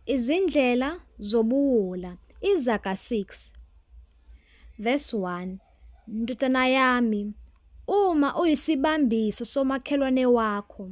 Izindlela zobuwula, Izaga 6 verse 1. Ndodana yami, uma uyisibambiso somakhelwane wakho,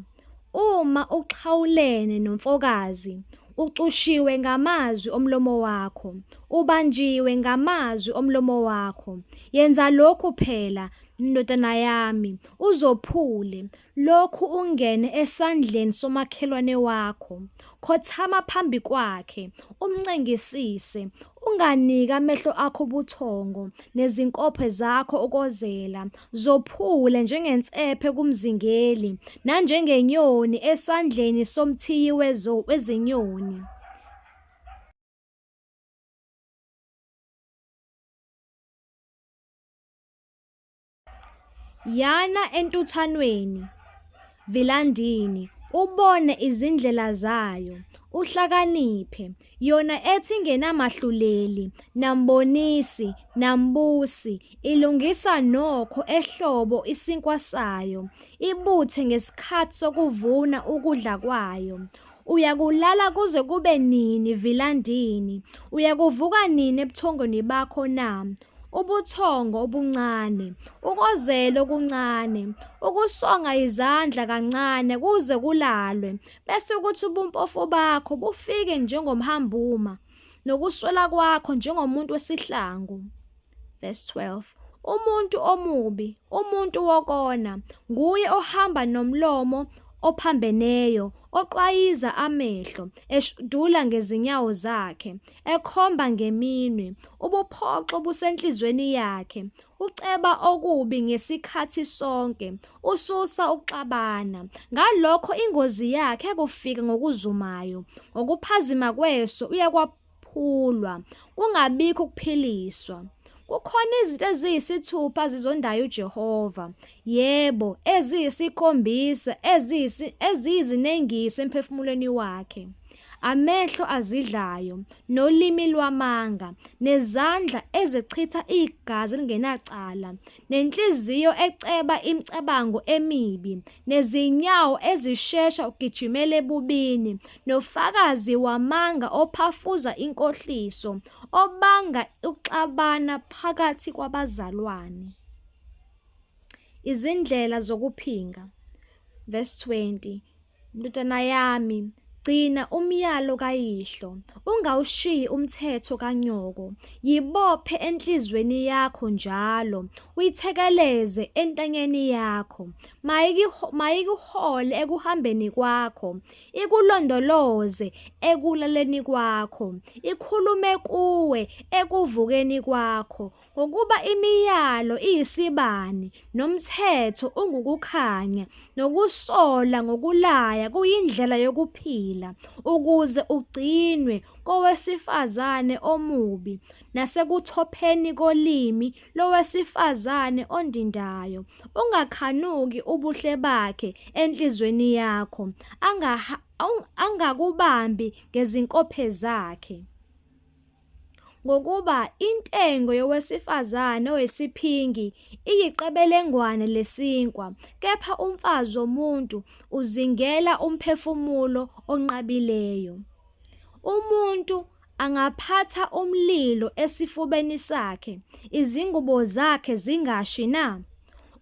uma uxhawulene nomfokazi, ucushiwe ngamazwi omlomo wakho, ubanjiwe ngamazwi omlomo wakho. Yenza lokhu phela, ndodana yami, uzophule, lokhu ungene esandleni somakhelwane wakho. Khothama phambi kwakhe, umncengisise, unganiki amehlo akho ubuthongo, nezinkophe zakho ukozela. Zophule njengensephe kumzingeli, nanjengenyoni esandleni somthiyi wezinyoni. Yana entuthanweni, vilandini, ubone izindlela zayo, uhlakaniphe, yona ethi ingenamahluleli, nambonisi, nambusi, ilungisa nokho ehlobo isinkwa sayo, ibuthe ngesikhathi sokuvuna ukudla kwayo. Uyakulala kuze kube nini, vilandini? Uyakuvuka nini ebuthongweni bakho na? Ubuthongo obuncane, ukozela okuncane, ukusonga izandla kancane kuze kulalwe, bese kuthi ubumpofu bakho bufike njengomhambuma, nokuswela kwakho njengomuntu wesihlangu. Verse 12. Umuntu omubi, umuntu wokona, nguye ohamba nomlomo ophambeneyo, oqwayiza amehlo, eshudula ngezinyawo zakhe, ekhomba ngeminwe, ubuphoxo busenhlizweni yakhe, uceba okubi ngesikhathi sonke, ususa ukuxabana. Ngalokho ingozi yakhe yakufika ngokuzumayo, ngokuphazima kweso uyakwaphulwa, kungabikho ukuphiliswa. Kukhona izinto eziyisithupha azizondayo uJehova, yebo, eziyisikhombisa eziyizinengiso emphefumulweni wakhe. Amehlo azidlayo, nolimi lwamanga, nezandla ezichitha igazi elingenacala, nenhliziyo eceba imicabango emibi, nezinyawo ezishesha ukugijimela ebubini, nofakazi wamanga ophafuza inkohliso, obanga ukuxabana phakathi kwabazalwane. Izindlela zokuphinga. Verse 20. Ndodana yami, gcina umyalo kayihlo, ungawushiyi umthetho kanyoko. Yibophe enhliziyweni yakho njalo, uyithekeleze entanyeni yakho. Mayikuhole ekuhambeni kwakho, ikulondoloze ekulaleni kwakho, ikhulume kuwe ekuvukeni kwakho. Ngokuba imiyalo iyisibani, nomthetho ungukukhanya, nokusola ngokulaya kuyindlela yokuphila, ukuze ugcinwe kowesifazane omubi, nasekuthopheni kolimi lowesifazane ondindayo. Ungakhanuki ubuhle bakhe enhliziyweni yakho, angakubambi ngezinkophe zakhe. Ngokuba intengo yowesifazane oyisiphingi iyiqebelengwane lesinkwa, kepha umfazi womuntu uzingela umphefumulo onqabileyo. Umuntu angaphatha umlilo esifubeni sakhe, izingubo zakhe zingashi na?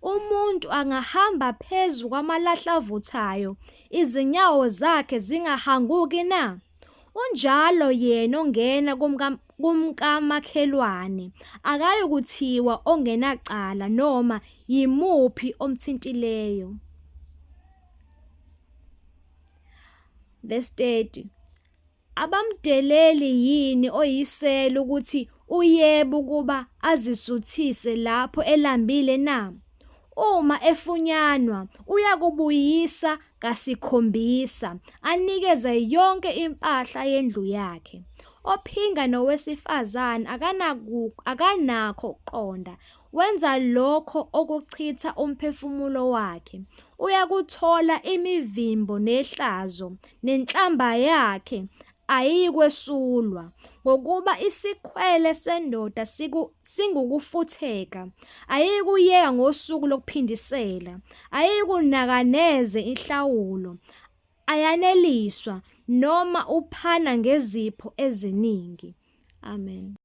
Umuntu angahamba phezu kwamalahle avuthayo, izinyawo zakhe zingahanguki na? Unjalo yena ongena kumkamakhelwane, akayukuthiwa ongenacala noma yimuphi omthintileyo. Verse 30. Abamdeleli yini oyisela ukuthi uyeba ukuba azisuthise lapho elambile na? Uma efunyanwa, uyakubuyisa kasikhombisa, anikeze yonke impahla yendlu yakhe. Ophinga nowesifazane akanakho ukuqonda, wenza lokho okuchitha umphefumulo wakhe. Uyakuthola imivimbo nehlazo, nenhlamba yakhe ayiyikwesulwa, ngokuba isikhwele sendoda singukufutheka, ayiyikuyeka ngosuku lokuphindisela, ayiyikunaka neze inhlawulo, ayaneliswa, noma uphana ngezipho eziningi. Amen.